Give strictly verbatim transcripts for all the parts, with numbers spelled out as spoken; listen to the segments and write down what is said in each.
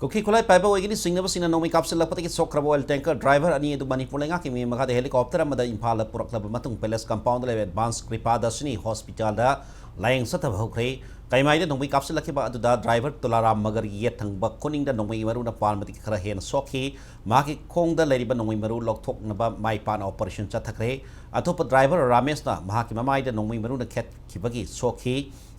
ꯀꯨꯀꯤ ꯈꯨꯠꯂꯥꯏ ꯄꯥꯏꯕ ꯑꯣꯏꯒꯅꯤ ꯆꯤꯡꯅꯕꯁꯤꯡꯅ ꯅꯣꯡꯃꯩ ꯀꯥꯞꯁꯤꯜꯂꯛꯄꯗꯒꯤ ꯁꯣꯛꯈ꯭ꯔꯕ oil tanker driver ꯑꯅꯤ ꯑꯗꯨ ꯃꯅꯤꯄꯨꯔ ꯂꯩꯉꯥꯛꯀꯤ ꯃꯤꯑꯣꯏ ꯃꯈꯥꯗ helicopter ꯑꯃꯗ ꯏꯝꯐꯥꯜꯗ ꯄꯨꯔꯛꯂꯕ ꯃꯇꯨꯡ Palace compoundꯗ ꯂꯩꯕ Advanced Kripadashini hospitalꯗ ꯂꯥꯌꯦꯡ ꯆꯠꯊꯕ ꯍꯧꯈ꯭ꯔꯦ꯫ ꯀꯩꯃꯥꯏꯗ ꯅꯣꯡꯃꯩ ꯀꯥꯞꯁꯤꯜꯂꯛꯈꯤꯕ ꯑꯗꯨꯗ driver ꯇꯨꯂꯥꯔꯥꯝ ꯃꯒꯔꯒꯤ ꯌꯦꯠ ꯊꯪꯕ ꯈꯨꯅꯤꯡꯗ ꯅꯣꯡꯃꯩ ꯃꯔꯨꯅ ꯄꯥꯟꯕꯗꯒꯤ ꯈꯔ ꯍꯦꯟꯅ ꯁꯣꯛꯈꯤ꯫ ꯃꯍꯥꯛꯀꯤ ꯈꯣꯡꯗ ꯂꯩꯔꯤꯕ ꯅꯣꯡꯃꯩ ꯃꯔꯨ ꯂꯧꯊꯣꯛꯅꯕ ꯃꯥꯏ ꯄꯥꯛꯅ operation ꯆꯠꯊꯈ꯭ꯔꯦ꯫ ꯑꯇꯣꯞꯄ driver ꯔꯥꯃꯦꯁꯅ ꯃꯍꯥꯛꯀꯤ ꯃꯃꯥꯏꯗ ꯅꯣꯡꯃꯩ ꯃꯔꯨꯅ ꯈꯦꯠꯈꯤꯕꯒꯤ ꯁꯣꯛꯈꯤ꯫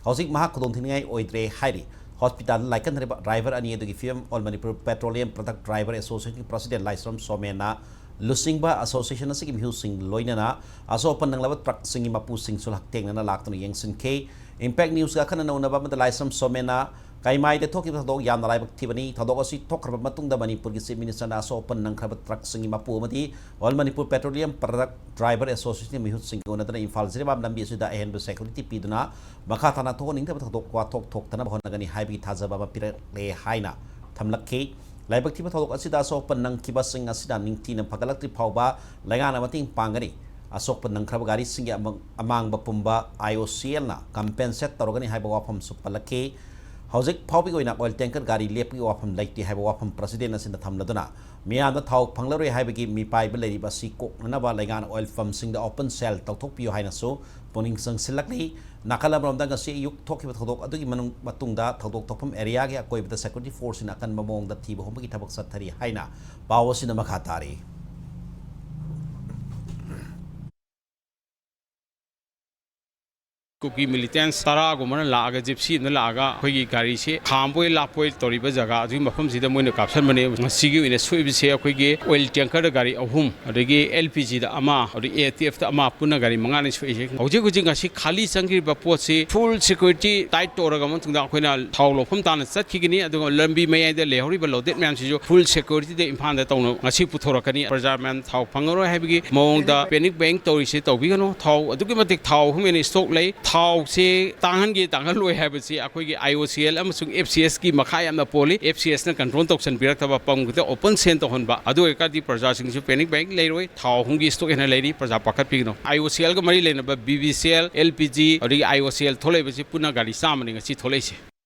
ꯍꯧꯖꯤꯛ ꯃꯍꯥꯛ ꯈꯨꯗꯣꯡꯊꯤꯅꯤꯡꯉꯥꯏ ꯑꯣꯏꯗ꯭ꯔꯦ ꯍꯥꯏꯔꯤ꯫ Hospitalꯗ ꯂꯥꯏꯀꯠꯅꯔꯤꯕ driver ꯑꯅꯤ ꯑꯗꯨꯒꯤ ꯐꯤꯕꯝ All Manipur Petroleum Product Driver Associationꯒꯤ president ꯂꯥꯏꯁ꯭ꯔꯝ ꯁꯣꯃꯦꯟꯅ ꯂꯨꯆꯤꯡꯕ association ꯑꯁꯤꯒꯤ ꯃꯤꯍꯨꯠꯁꯤꯡ ꯂꯣꯏꯅꯅ ꯑꯁꯣꯛ ꯑꯄꯟ ꯅꯪꯂꯕ truckꯁꯤꯡꯒꯤ ꯃꯄꯨꯁꯤꯡꯁꯨ ꯍꯛꯊꯦꯡꯅꯅ ꯂꯥꯛꯇꯨꯅ ꯌꯦꯡꯁꯤꯟꯈꯤ꯫ Impact Newsꯒ ꯑꯈꯟꯅꯅ ꯎꯅꯕ ꯑꯃꯗ ꯂꯥꯏꯁ꯭ꯔꯝ ꯁꯣꯃꯦꯟꯅ ꯀꯩꯃꯥꯏꯗ ꯊꯣꯛꯈꯤꯕ ꯊꯧꯗꯣꯛ ꯌꯥꯝꯅ ꯂꯥꯏꯕꯛ ꯊꯤꯕꯅꯤ꯫ ꯊꯧꯗꯣꯛ ꯑꯁꯤ ꯊꯣꯛꯈ꯭ꯔꯕ ꯃꯇꯨꯡꯗ ꯃꯅꯤꯄꯨꯔꯒꯤ Chief Ministerꯅ ꯑꯁꯣꯛ ꯑꯄꯟ ꯅꯪꯈ꯭ꯔꯕ truckꯁꯤꯡꯒꯤ ꯃꯄꯨ ꯑꯃꯗꯤ All Manipur Petroleum Product Driver Associationꯒꯤ ꯃꯤꯍꯨꯠꯁꯤꯡꯒ ꯎꯅꯗꯨꯅ Imphal Jiribam ꯂꯝꯕꯤ ꯑꯁꯤꯗ ꯑꯍꯦꯟꯕ security ꯄꯤꯗꯨꯅ ꯃꯈꯥ ꯇꯥꯅ ꯊꯣꯛꯍꯟꯅꯤꯡꯗꯕ ꯊꯧꯗꯣꯛ ꯋꯥꯊꯣꯛ ꯊꯣꯛꯇꯅꯕ ꯍꯣꯠꯅꯒꯅꯤ ꯍꯥꯏꯕꯒꯤ ꯊꯥꯖꯕ ꯑꯃ ꯄꯤꯔꯛꯂꯦ ꯍꯥꯏꯅ ꯊꯝꯂꯛꯈꯤ꯫ ꯂꯥꯏꯕꯛ ꯊꯤꯕ ꯊꯧꯗꯣꯛ ꯑꯁꯤꯗ ꯑꯁꯣꯛ ꯑꯄꯟ ꯅꯪꯈꯤꯕꯁꯤꯡ ꯑꯁꯤꯅ ꯅꯤꯡꯊꯤꯅ ꯐꯒꯠꯂꯛꯇ꯭ꯔꯤ ꯐꯥꯎꯕ ꯂꯩꯉꯥꯛꯅ ꯃꯇꯦꯡ ꯄꯥꯡꯒꯅꯤ꯫ ꯑꯁꯣꯛꯄ ꯅꯪꯈ꯭ꯔꯕ ꯒꯥꯔꯤꯁꯤꯡꯒꯤ ꯑꯃ-, ꯑꯃꯥꯡꯕ ꯄꯨꯝꯕ IOCLꯅ compensate ꯇꯧꯔꯒꯅꯤ ꯍꯥꯏꯕ ꯋꯥꯐꯝꯁꯨ ꯄꯜꯂꯛꯈꯤ꯫ ꯍꯧꯖꯤꯛ ꯐꯥꯎꯕꯒꯤ ꯑꯣꯏꯅ oil tanker ꯒꯥꯔꯤ ꯂꯦꯞꯄꯒꯤ ꯋꯥꯐꯝ ꯂꯩꯇꯦ ꯍꯥꯏꯕ ꯋꯥꯐꯝ president ꯑꯁꯤꯅ ꯊꯝꯂꯗꯨꯅ ꯃꯤꯌꯥꯝꯗ ꯊꯥꯎ ꯐꯪꯂꯔꯣꯏ ꯍꯥꯏꯕꯒꯤ ꯃꯤꯄꯥꯏꯕ ꯂꯩꯔꯤꯕ ꯑꯁꯤ ꯀꯣꯛꯅꯅꯕ ꯂꯩꯉꯥꯛꯅ oil pumpꯁꯤꯡꯗ open cell ꯇꯧꯊꯣꯛꯄꯤꯌꯨ ꯍꯥꯏꯅꯁꯨ ꯄꯨꯛꯅꯤꯡ ꯆꯪꯁꯤꯜꯂꯛꯂꯤ꯫ ꯅꯥꯀꯜ ꯑꯃꯔꯣꯝꯗ ꯉꯁꯤ ꯑꯌꯨꯛ ꯊꯣꯛꯈꯤꯕ ꯊꯧꯗꯣꯛ ꯑꯗꯨꯒꯤ ꯃꯅꯨꯡ-, ꯃꯇꯨꯡꯗ ꯊꯧꯗꯣꯛ ꯊꯣꯛꯐꯝ areaꯒꯤ ꯑꯀꯣꯏꯕꯗ security forceꯁꯤꯡꯅ ꯑꯀꯟꯕ ꯃꯑꯣꯡꯗ ꯊꯤꯕ ꯍꯨꯝꯕꯒꯤ ꯊꯕꯛ ꯆꯠꯊꯔꯤ ꯍꯥꯏꯅ ꯄꯥꯎ ꯑꯁꯤꯅ ꯃꯈꯥ ꯇꯥꯔꯤ꯫ ꯀꯨꯀꯤ militants ꯇꯔꯥꯒꯨꯝꯕꯅ ꯂꯥꯛꯑꯒ, gypsy ꯑꯃꯅ ꯂꯥꯛꯑꯒ ꯑꯩꯈꯣꯏꯒꯤ ꯒꯥꯔꯤꯁꯦ ꯈꯥꯝꯕꯣꯏ ꯂꯥꯞꯄꯣꯏ ꯇꯧꯔꯤꯕ ꯖꯒꯥ ꯑꯗꯨꯒꯤ ꯃꯐꯝꯁꯤꯗ ꯃꯣꯏꯅ ꯀꯥꯞꯁꯟꯕꯅꯦ꯫ ꯉꯁꯤꯒꯤ ꯑꯣꯏꯅ ꯁꯣꯛꯏꯕꯁꯦ ꯑꯩꯈꯣꯏꯒꯤ oil tankerꯗ ꯒꯥꯔꯤ ꯑꯍꯨꯝ, ꯑꯗꯒꯤ LPGꯗ ꯑꯃ, ꯑꯗꯒꯤ ATFꯇ ꯑꯃ, ꯄꯨꯟꯅ ꯒꯥꯔꯤ ꯃꯉꯥꯅꯤ ꯁꯣꯛꯏꯁꯦ꯫ ꯍꯧꯖꯤꯛ ꯍꯧꯖꯤꯛ ꯉꯁꯤ ꯈꯥꯂꯤ ꯆꯪꯈꯤꯕ ꯄꯣꯠꯁꯤ full security tight ꯇꯧꯔꯒ ꯃꯇꯨꯡꯗ ꯑꯩꯈꯣꯏꯅ ꯊꯥꯎ ꯂꯧꯐꯝ ꯇꯥꯅ ꯆꯠꯈꯤꯒꯅꯤ꯫ ꯑꯗꯨꯒ ꯂꯝꯕꯤ ꯃꯌꯥꯏꯗ ꯂꯩꯍꯧꯔꯤꯕ loaded ꯃꯌꯥꯝꯁꯤꯁꯨ full securityꯗ ꯏꯝꯐꯥꯜꯗ ꯇꯧꯅ ꯉꯁꯤ ꯄꯨꯊꯣꯔꯛꯀꯅꯤ꯫ ꯄ꯭ꯔꯖꯥ ꯃꯌꯥꯝ ꯊꯥꯎ ꯐꯪꯉꯔꯣꯏ ꯍꯥꯏꯕꯒꯤ ꯃꯑꯣꯡꯗ panic buying ꯇꯧꯔꯤꯁꯦ ꯇꯧꯕꯤꯒꯅꯨ꯫ ꯊꯥꯎ ꯑꯗꯨꯛꯀꯤ ꯃꯇꯤꯛ ꯊꯥꯎ ꯑꯍꯨꯝ ꯍꯦꯟꯅ stock ꯂꯩ꯫ ꯊꯥꯎꯁꯦ ꯇꯥꯡꯍꯟꯒꯦ ꯇꯥꯡꯍꯜꯂꯣꯏ ꯍꯥꯏꯕꯁꯤ ꯑꯩꯈꯣꯏꯒꯤ IOCL ꯑꯃꯁꯨꯡ FCSꯀꯤ ꯃꯈꯥ ꯌꯥꯝꯅ ꯄꯣꯜꯂꯤ꯫ FCSꯅ control ꯇꯧꯁꯟꯕꯤꯔꯛꯇꯕ, pump ꯈꯛꯇ open sale ꯇꯧꯍꯟꯕ꯫ ꯑꯗꯨ ꯑꯣꯏꯔꯒꯗꯤ ꯄ꯭ꯔꯖꯥꯁꯤꯡꯁꯨ panic buying ꯂꯩꯔꯣꯏ꯫ ꯊꯥꯎ ꯑꯍꯨꯝꯒꯤ stock ꯍꯦꯟꯅ ꯂꯩꯔꯤ꯫ ꯄ꯭ꯔꯖꯥ ꯄꯥꯈꯠꯄꯤꯒꯅꯨ꯫ IOCLꯒ ꯃꯔꯤ ꯂꯩꯅꯕ BVCL, LPG, ꯑꯗꯒꯤ IOCL ꯊꯣꯛꯂꯛꯏꯕꯁꯤ ꯄꯨꯟꯅ ꯒꯥꯔꯤ ꯆꯥꯝꯃꯅꯤ ꯉꯁꯤ ꯊꯣꯛꯂꯛꯏꯁꯦ꯫